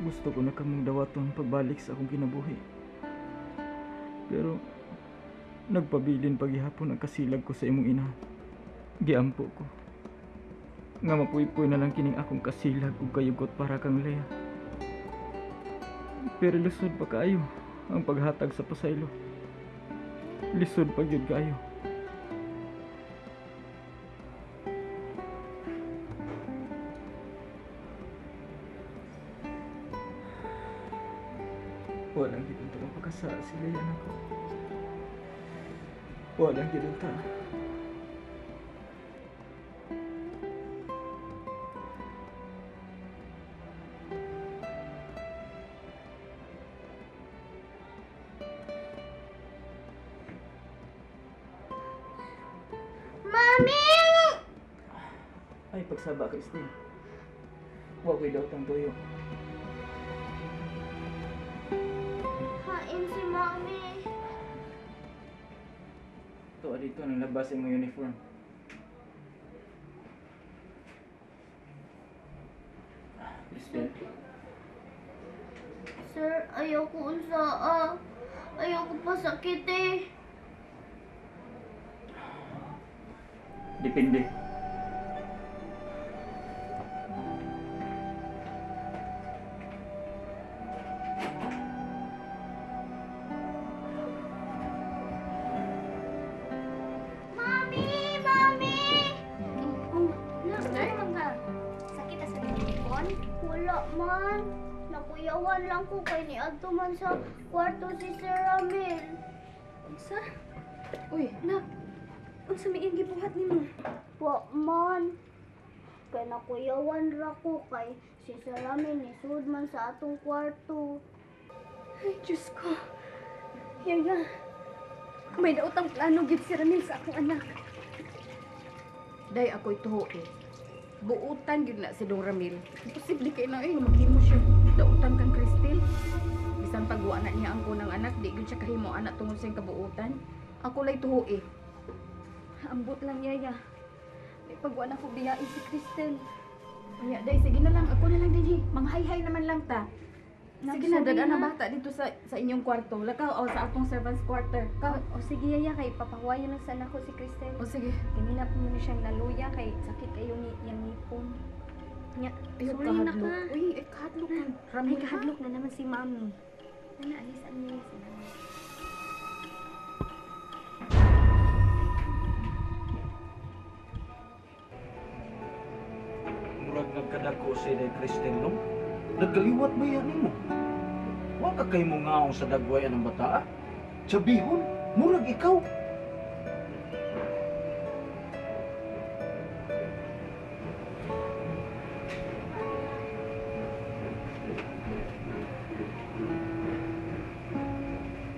Gusto ko na kamong dawaton pagbalik sa akong kinabuhi. Pero nagpabilin paghihapon ang kasilag ko sa imong ina. Giampo ko nga mapuy-puy na lang kining akong kasilag ug kayugot para kang Lea. Pero lisod pa kaayo ang paghatag sa pasaylo. Lisod pa gyud kaayo. Walang gid ta mapakasa si Lea nako. Walang gid ta. Mami! Ay, pagsaba, Christine. Wa ko'y daw tang tuyo. Hain si Mami. Ito, dito, nang labas yung uniform. Christine. Sir, ayoko unsaa. Ayoko pasakit eh. Depende. Mami! Mami! Oh, nakuyawan ka. Sakit sa telefon? Wala man. Nakuyawan lang ko kay ni Adto man sa kwarto si Sir Ramil. Unsa? Uy, nak. Unsa may gibuhat nimo? Wa man. Kay nakuyawan ra ko kay si Sir Ramil ni sud man sa atong kwarto. Ay, Diyos ko. Yaya. May daotang plano gid si Ramil sa akong anak. Day ako'y tuho eh. Buutan gid na si Dong Ramil. Imposible kay na maghimo siya. Dautan kang Cristel. Bisan pagwa na niya ang kunang anak, di gid siya kahimo anak tungod sa iyang kabuutan. Ako lay tuho eh. Ambot lang yaya. May pagwa na ko biyain si Cristel. Kaya day, sige na lang. Ako na lang din eh. Manghay-hay naman lang ta. Sige na, dadaan na bata dito sa inyong kwarto. Lakaw o sa atong servants quarter. O sige yaya, kay papahuwayan lang sana ko si Cristel. O sige. Kanina po mo siyang naluya kay sakit kayo ni yung nipon. Nya, Ayaw sorry na kahadlok. ka. Uy, kahadlok na. May Ramil ka. kahadlok na naman si Mami. Ano, alisan niya si Mami. Murag nagkadako si Day Cristel, no? Nagkaliwat mo yan mo. Wa ka kay mo ngaong sa dagwayan ng bata. Sabihon, murag ikaw.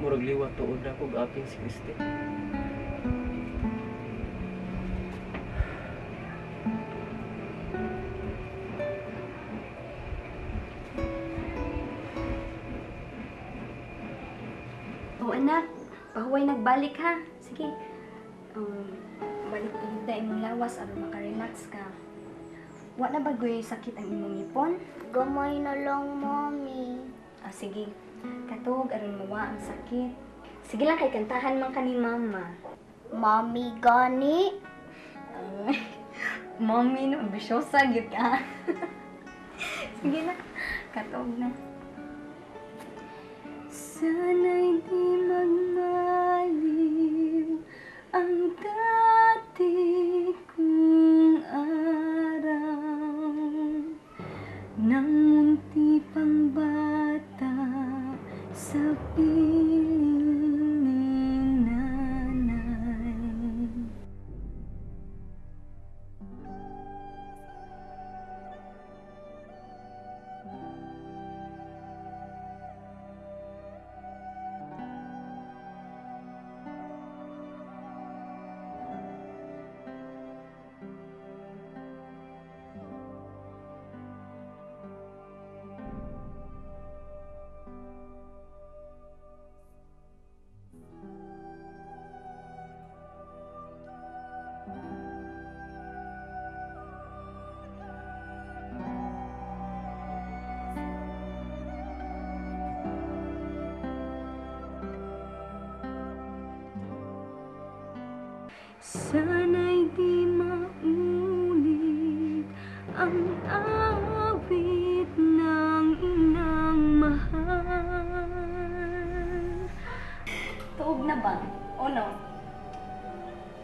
Murag liwat tuod ako gapin si Christine. O anak, pahuway nagbalik ha. Sige. Balik ihigda imong lawas aron makarelax ka. Wa na bagoy sakit ang imong ngipon? Gamay na lang, Mami. Sige. Katog aron mawa ang sakit. Sige lang kay kantahan man ka ni Mama. Mami gani. Mommy, no, ambisyosa gyud ka. Sige na, katog na. Sana'y di magmaliw ang dati kong araw nang munti pang bata sa piling ni nanay. Sana'y di maulit ang awit ng inang mahal. Tuog na ba? O no?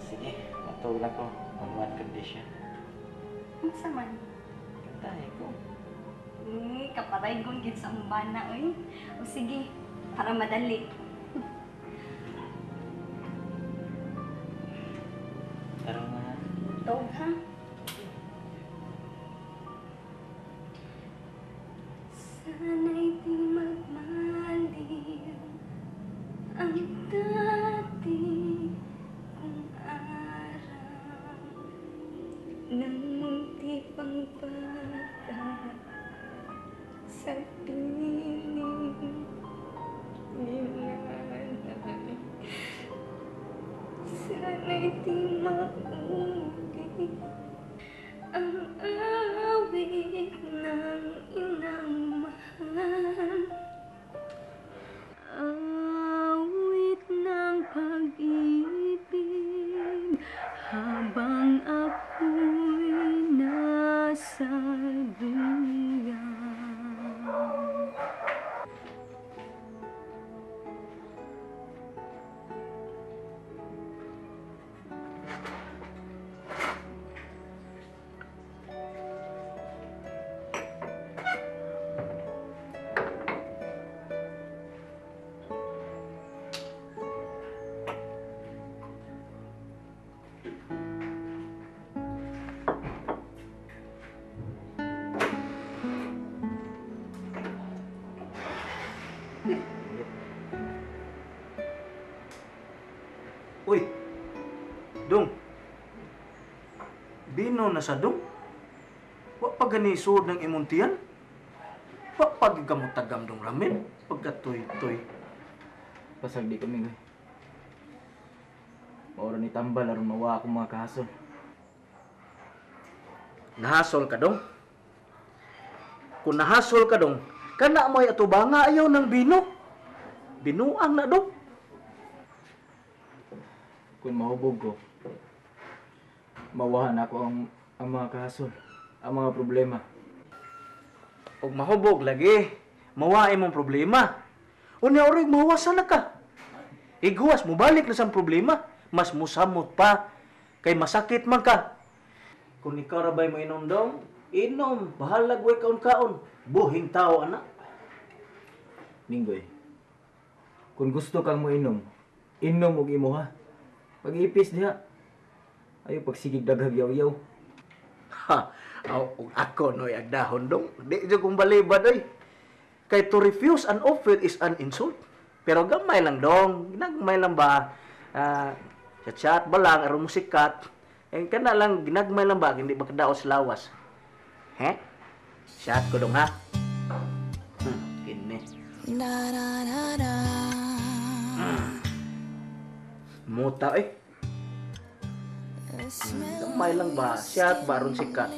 Sige, matulog na ko. On one condition. Ang saman. Kantahin ko. Kaparay kong gid sa umbana, oy. O sige, para madali. Tara na. Tuog ha? Sana'y di magmaliw ang dati kong araw ng munti pang bata sa piling nilalay. Sana'y di maulit ang awit ng inang mahal. Awit ng pag-ibig habang ako'y nasa duyan. Uy, Dong. Bino na sa Dong. Wa pa gani suod ng imuntiyan. Wa pa gigamot tagam Dong Ramil. Pagkatoy-toy. Pasag di kami, guy. Maura ni tambal aron mawa akong mga kahasol. Nahasol ka Dong. Kung nahasol ka Dong, kana mo'y atubanga ayaw ng bino. Binuang na Dong. Kung mahubog ko, mawahan ako ang mga kahasol, ang mga problema. Ug mahubog lagi, mawaay mong problema. Unya orig mawasan na ka. Ighuwas mo balik na sa problema, mas musamot pa kay masakit man ka. Kung ikaw rabay mo inom dong, inom, bahalag way kaon-kaon. Buhing tao anak. Ninggoy, kung gusto kang mo inom og imo ha. Pag-ipis diha. Ayo pagsigig daghag yaw-yaw. Ha, ug ako noy agdahon dong. Di jud kong balibad oy. Kay to refuse an offer is an insult. Pero gamay lang dong. Ginagmay lang ba? Chat ba lang aron musikat. Kana lang ginagmay lang ba hindi ba kadaos lawas. He? Chat ko dong ha. Kini. Muta eh. Gamay lang ba? Chat ba aron sikat.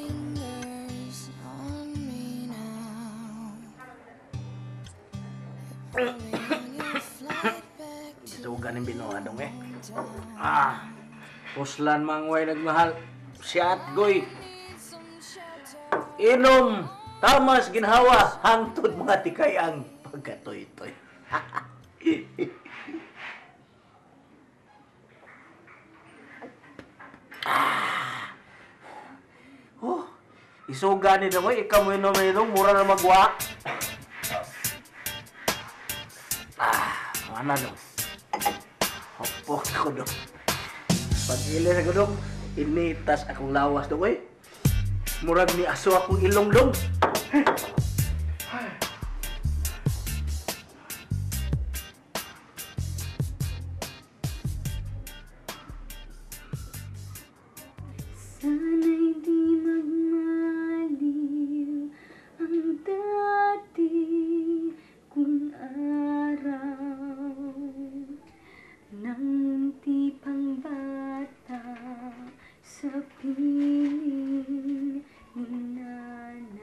Sugan ng binuadong eh. Puslan mangway nagmahal. Siyat goy. Inom. Tamas ginhawa. Hangtod mga tikay ang pagkatoy-toy. Isuga ni daw ikaw mo inom mura na magwa. Mana dong? Hopok ko dong. Pag-ilis ako dong, initas akong lawas dong eh. Murag ni aso akong ilong dong. Sana'y di magmaliw ang dati kong araw nang munti pang bata sa piling ni nanay.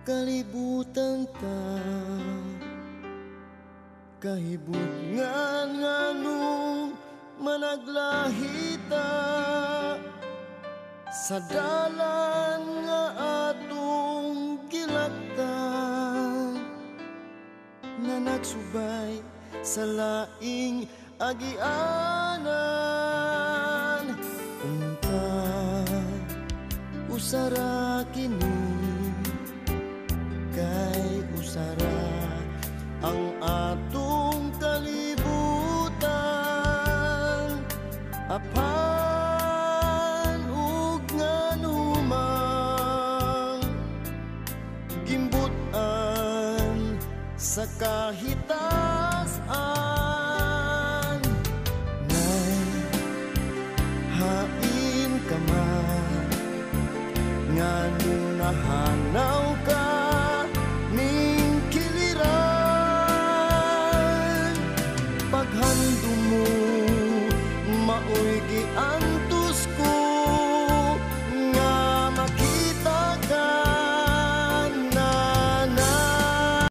kalibutan ta, kahibut nganong managlahita sa dalan nga atong gilaktan, nga nagsubay sa laing agianan. Unta usara kini, kay usara ang atong kalibutan. Apan ug nganumang gimbutan sa kahit